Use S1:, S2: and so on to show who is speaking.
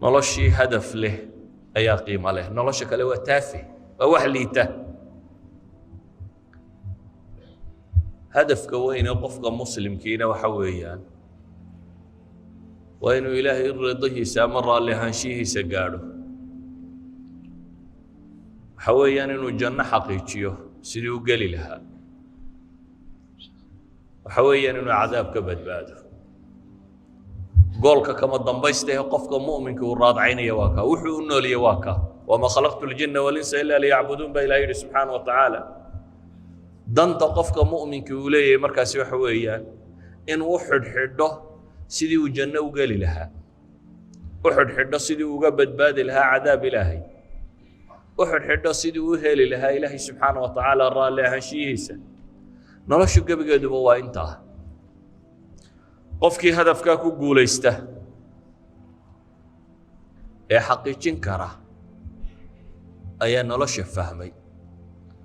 S1: Noloshii hadaf leh ayaa qiimo leh. Nolosha kale waa taafi, waa wax liita. Hadafka weyn ee qofka muslimkiina waxa weeyaan waa inuu Ilaahay ridihiisa ama raalli ahaanshihiisa gaadho. Waxa weeyaan inuu janno xaqiijiyo sidii u geli lahaa. Waxa weeyaan inuu cadaab ka badbaado. Goolka kama dambaysta ee qofka mu'minka uu raadcaynaya waa kaa, wuxuu u nooliye waa kaa. "Wamaa khalaqtu ljinna walinsa ilaa liyacbuduun" baa Ilahay yidhi subxaana wa tacaala. Danta qofka mu'minka uu leeyahay markaasi waxa weeyaan inuu u xidhxidho sidii uu janno u geli lahaa, u xidhxidho sidii uu uga badbaadi lahaa cadaab Ilaahay, u xidhxidho sidii uu u heli lahaa Ilaahay subxaana wa tacaala raalli ahaanshiyihiisa. Noloshu gebigeeduba waa intaa. Qofkii hadafkaa ku guulaysta ee xaqiijin kara ayaa nolosha fahmay.